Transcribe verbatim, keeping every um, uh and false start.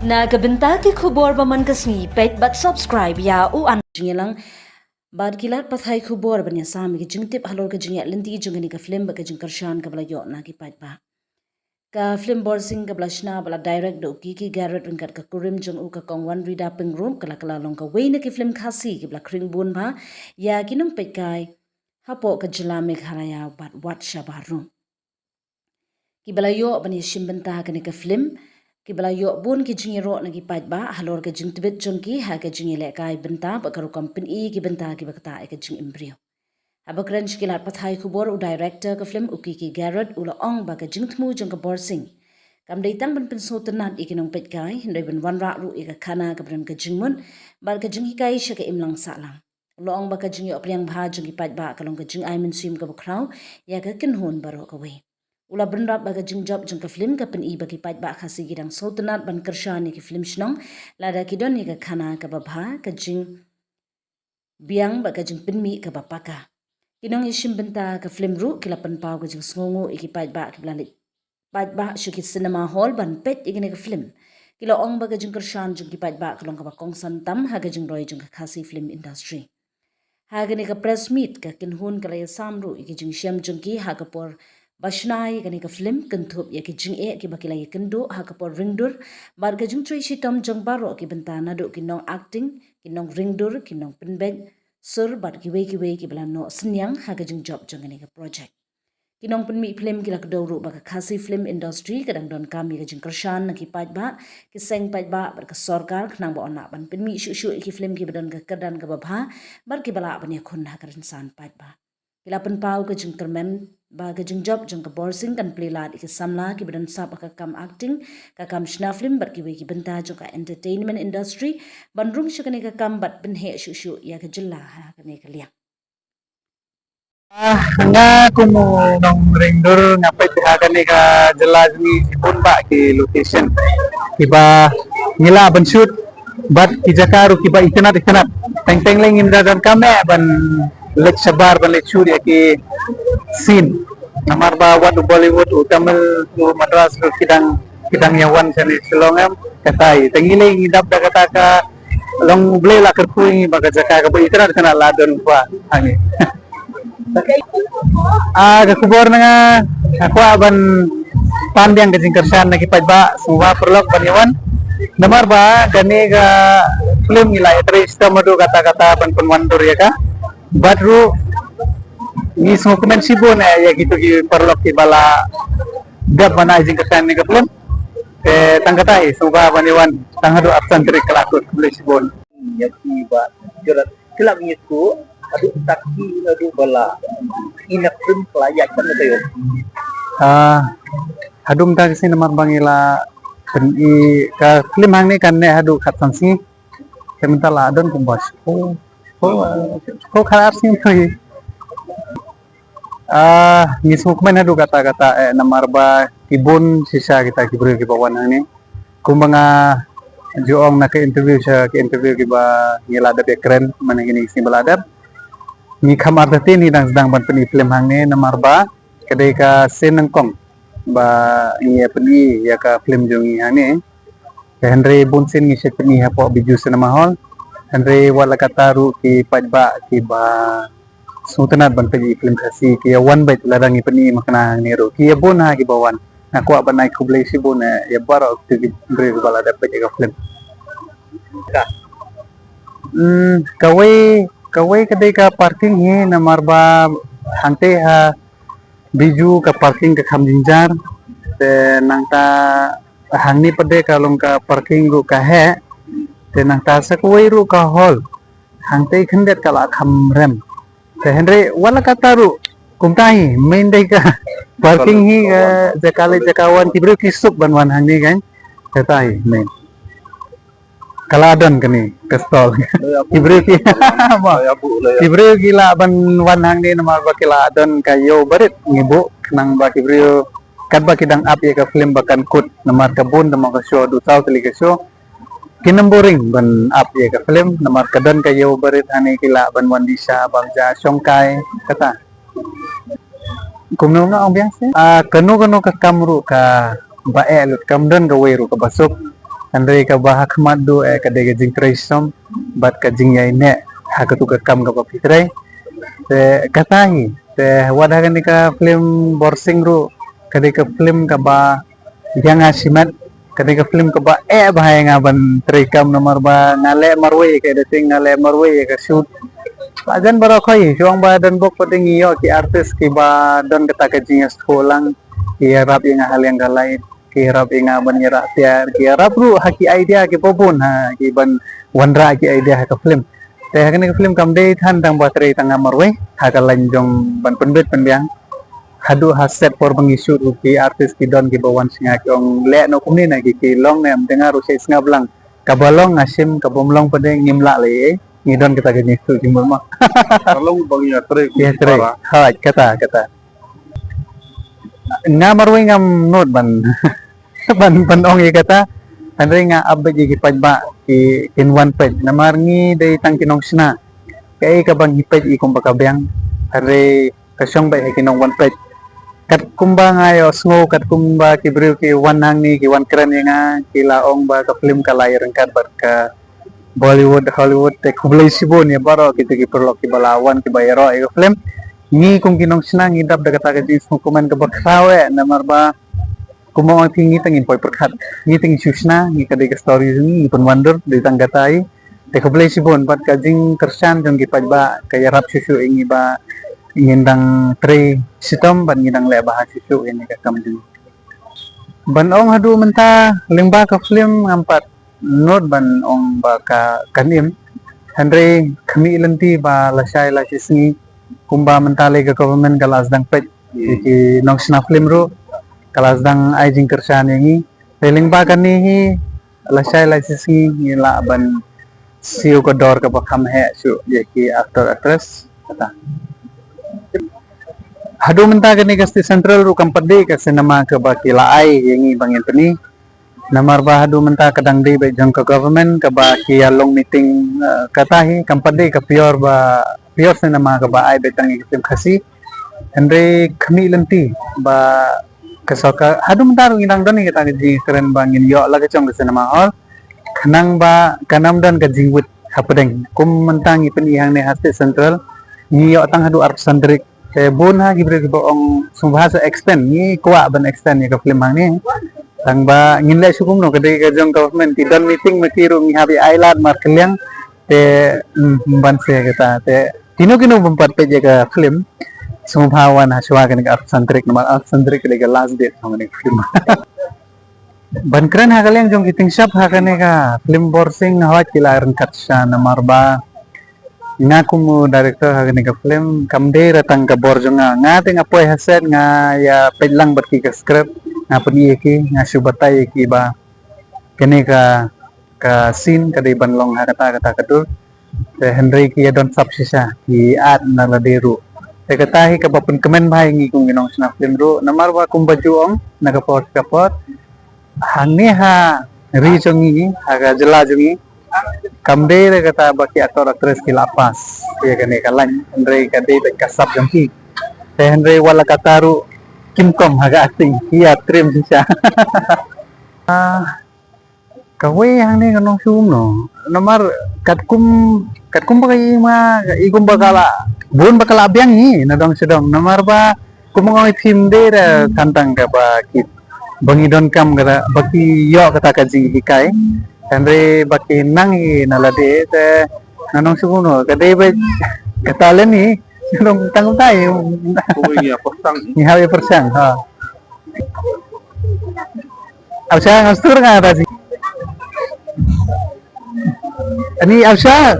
Na ka bynta ki khubor ba man ka sngi, peit bad subscribe ïa u an jingïalang bad ki lad pathai khubor ban ïasam ïa ki jingtip halor ka jingïaid lynti jong kane ka film bad ka jingkyrshan kaba la ïoh na ki paidbah. Ka film Borsing kaba la shna bad la direct da u Kiki Garrod ryngkat ka kurim jong u ka Kong Wanrida Pyngrope ka la kylla long kawei na ki film Khasi kiba la khring bun bha ïa ki nongpeitkai hapoh ka jylla Meghalaya bad wat shabar ruh. Kiba la ïoh ban ïashim bynta ha kane ka film kiba la ïoh bun ki jingïaroh na ki paidbah halor ka jingtbit jong ki ha ka jingïalehkai bynta bad ka rukom pyni ki bynta kiba ktah ïa ka jingim briew. Haba kren sha ki lad pathai khubor u director ka film u Kiki Garrod u la ong ba ka jingthmu jong ka Borsing kam dei tang ban pynsngewtynnat ïa ki nongpeitkai hynrei ban wanrah ruh ïa ka khana kaba don ka jingmut bad ka jinghikai sha ka imlang sahlang. U la ong ba ka jingïoh pdiang bha jong ki paidbah ka long ka jingai mynsiem kaba khraw ïa ka kynhun baroh kawei. U la bynrap ba ka jingjop jong ka film ka pyni ba ki paidbah Khasi ki dang sngewtynnat ban kyrshan ïa ki film shnong lada ki don ïa ka khana kaba bha, ka jingbiang bad ka jingpynmih kaba paka. Ki nongïashim bynta ka film ruh ki la pynpaw ka jingsngewnguh ïa ki paidbah kiba la leit paidbah sha ki cinema hall ban peit ïa kane ka film. Ki la ong ba ka jingkyrshan jong ki paidbah ka long kaba kongsan tam ha ka jingroi jong ka Khasi film industry. Ha kane ka press meet ka kynhun ka la ïasam ruh ïa ki jingshem jong ki ha ka por ba shna ïa kane ka film, kynthup ïa ki jingeh kiba ki la ïakynduh ha ka por ring dur bad ka jingtrei shitom jong baroh ki bynta naduh ki nong acting, ki nong ring dur, ki nong pynbeit sur bad kiwei kiwei kiba la noh synñiang ha ka jingjop jong kane ka project. Ki nongpynmih film ki la kdew ruh ba ka Khasi film industry ka dang donkam ïa ka jingkyrshan na ki paidbah, ki seng paidbah bad ka sorkar khnang ba yn lah ban pynmih shuh shuh ïa ki film kiba don ka kyrdan kaba bha bad kiba lah ban ïakhun ha ka rynsan paidbah. Ki la pynpaw ka jingkyrmen ba ka jingjop jong ka Borsing kan plie lad ïa ki samla kiba don sap ha ka kam acting, ka kam shna film bad kiwei ki bynta jong ka entertainment industry ban rung sha kane ka kam bad pynheh shuh shuh ïa ka jylla ha kane ka liang. Ah, nga kum u nong ring dur nga peit ha kane ka jylla jong ngi bun bah ki location kiba ngi lah ban shoot bad ki jaka ruh kiba itynnat itynnat. Teng teng lei ngim da donkam eh ban leit shabar ban leit shoot ïa ki scene. Namar ba wat u Bollywood, u Tamil, u Madras ruh ki dang ki dang ïa wan shane Shillong em, kata hi. Te ngi lei ngi dap da kata ka long U Blei la kyrkhu ïa ngi ba ka jaka kaba itynnat itynnat la don ba hangne. Ah, ka khubor na nga, nga kwah ban pan biang ka jingkyrshan na ki paidbah, sngewbha paralok ban ïa wan. Namar ba kane ka film ngi la ïatrei shitom haduh katta katta ban pynwan dur ïa ka. Bad ruh ngi sngewkmen shibun eh ïa kito ki paralok kiba la dep ban ai jingkyrshan ïa ka film. Te tang kata hi, sngewbha ban ïa wan tang haduh arphew san tarik ka la kut, khublei shibun. Ïa ki ba jylliew ki la ngi sku haduh tak ki haduh ba la ina pun pla ïa kan ka yo. Ah, haduh mynta ka sngi namar ba ngi la pyni ka film hangne kan neh haduh khatsan sngi. Te mynta la don kumba shiphew, shiphew khatar sngi to hi. Ah, ngi sngewkmen haduh katta katta eh namar ba ki bun shisha kita ki briew kiba wan hangne. Kumba nga ju ong na ka interview sha ka interview kiba ngi la dep ïakren mynne kine ki sngi ba la dep. Ngi kham artatien ngi dang sdang ban pyni film hangne namar ba ka dei ka sien nyngkong ba ngi ïa pyni ïa ka film jong ngi hangne. Hynrei bun sien ngi shet pyni hapoh Bijou Cinema Hall. Hynrei wat la katta ruh ki paidbah kiba sngewtynnat ban peit ïa ki film Khasi ki ïa wan beit lada ngi pyni makna hangne ruh. Ki ïa bun ha kiba wan. Nga kwah ban ai khublei shibun eh ïa baroh ki briew kiba la dep peit ïa ka film. Hmm, kawei, kawei ka dei ka parking hi namar ba hangtei ha Bijou ka parking ka kham jynjar. Te nangta hangne pat de ka long ka parking ruh ka heh. Te nangta sa kawei ruh ka hall. Hangtei khyndiat ka la kham rem. Te hynrei wat la katta ruh kumta hi, main dei ka parking hi ka jaka leit jaka wan, ki briew ki suk ban wan hangne kan. Kata hi main. Ka la don kane ka stall. Ki briew ki, ki briew ki lah ban wan hangne namar ba ki la don ka ïew barit ngi buh khnang ba ki briew katba ki dang ap ïa ka film ba kan kut namar ka bun da ma ka show, du saw tylli ka show. Ki nym buh ring ban ap ïa ka film namar ka don ka ïew barit hangne ki lah ban wan dih sha bam ja shong kai kata. Kumno nga ong biang seh? Ah, kano kano ka kam ruh kaba eh lut, kam don kawei ruh kaba suk. Hynrei kaba ha khmat duh eh ka dei ka jingtrei shitom bad ka jingïaineh ha katu ka kam kaba phi trei. Te kata hi, te wat ha kane ka film Borsing ruh ka dei ka film kaba ïa nga shimet, ka dei ka film kaba eh bha ïa nga ban trei kam namar ba nga leh marwei ka editing, nga leh marwei ka shoot. Ba jan baroh khoit shu ong ba don bok pat ngi ïoh ki artist kiba don kata ka jingïasngewthuh lang, ki ïarap ïa nga ha liang ka light, ki ïarap ïa nga ban ïarap tiar, ki ïarap ruh ha ki idea kiba bun ha ki ban wanrah ki idea ha ka film. Te ha kane ka film kam dei than tang ba trei tang nga marwei ha ka lain jong ban pynbit pynbiang. Haduh ha set por ba ngi shoot ruh ki artist ki don kiba wan sha nga ki ong leh noh kumne na ki, ki long ne em, te nga ruh sa sngap lang. Kaba long nga shim, kaba ym long pat de ngim lah leh ei. Ngi don kata ka jingïasngewthuh jingmut ma. Ka long ba ngi ïa trei kum ïa trei para. Hooid, kata, kata. Nga marwei ngam nud ban ban ban ong ïa kata. Hynrei nga ap beit ïa ki paidbah ki kin wan peit namar ngi dei tang ki nongshna. Kaei kaba ngi peit ïa kumba ka biang. Hynrei ka shong beit ha ki nongwan peit. Katkumba nga ïohsngew, katkumba ki briew ki wan hangne ki wan kren ïa nga, ki la ong ba ka film ka la ïaryngkat bad ka Bollywood, Hollywood, te khublei shibun ïa baroh kita ki paralok kiba la wan kiba ïaroh ïa ka film. Ngi kum ki nongshna ngi dap da kata ka jingsngewkmen kaba khraw eh namar ba kumba ong phi ngi tang ngin poi pyrkhat, ngi tang ngi shu shna, ngi ka dei ka story jong ngi, ngi pynwandur dei tang kata hi. Te khublei shibun bad ka jingkyrshan jong ki paidbah ka ïarap shuh shuh ïa ngi ba ngin dang trei shitom bad ngin dang leh bha shuh shuh ïa kane ka kam jong ngi. Ban ong haduh mynta lyngba ka film ngam pat nud ban ong ba ka kan im. Hynrei khmih lynti ba lashai lashisngi kumba mynta lei ka government ka la sdang peit ïa ki nongshna film ruh, ka la sdang ai jingkyrshan ïa ngi. Te lyngba kane hi lashai lashisngi ngi lah ban siew ka dor kaba kham heh shuh ïa ki actor actress kata. Haduh mynta kane ka State Central ruh kam pat dei ka cinema kaba ki la ai ïa ngi ba ngin pyni. Namar ba haduh mynta ka dang dei beit jong ka government kaba ki ïa long meeting, eh, kata hi kam pat dei ka pure ba pure cinema kaba ai beit tang ïa ka film Khasi. Hynrei khmih lynti ba ka sorkar haduh mynta ruh ngi dang don ïa kata ka jingkren ba ngin ïoh la ka jong ka cinema hall. Khnang ba kan ym don ka jingwit hapdeng. Kum mynta ngi pyni hangne ha State Central ngi ïoh tang haduh arphew san tarik. Te bun ha ki briew kiba ong sngewbha sa extend, ngi kwah ban extend ïa ka film hangne. Tang ba ngin leh shuh kumno, ka dei ka jong government, ki don meeting ma ki ruh ngi hap ïa ai lad markylliang. Te, mm, ban se kata te kino kino bym pat peit ïa ka film sngewbha wan ha shuwa kane ka arphew san tarik namar arphew san tarik ka dei ka last date jong kane ka film. Ban kren ha ka liang jong ki tyngshop ha kane ka film Borsing, hooid ki la ryngkat shisha namar ba nga kum u director ha kane ka film kam dei re tang ka bor jong nga. Nga te nga poi ha set, nga ïa peit lang bad ki ka script, nga pyni ïa ki, nga shu batai ïa ki ba kane ka ka scene ka dei ban long ha kata kata ka dur. Te hynrei ki ïa don sap shisha, ki act na lade ruh. Te kata hi kaba pynkmen bha ïa ngi kum ki nongshna film ruh namar ba kumba ju ong na ka por ka por hangne ha ri jong ngi, ha ka jylla jong ngi, kam dei re kata ba ki actor actress ki la pass ïa kane ka line, hynrei ka dei beit ka sap jong ki. Te hynrei wat la kata ruh kim kmen ha ka acting, ki ïa trim shisha. Ah, kawei hangne ka nongshun no. Namar katkum, katkum ba ka i ma, ka i kum ba ka la bun ba ka la biang hi na dong sha dong. Namar ba kum ba ngi phim de da tang tang kaba ki ba ngi donkam kata ba ki ïoh kata ka jinghikai. Hynrei ba ki nang hi na lade te na nongshun no. Ka dei ba ka talent hi. Nong tang tai. Kawei ngi ïa pyrshang. Ngi hap ïa pyrshang, ha. Asha nga stur nga ta si. Ani asha.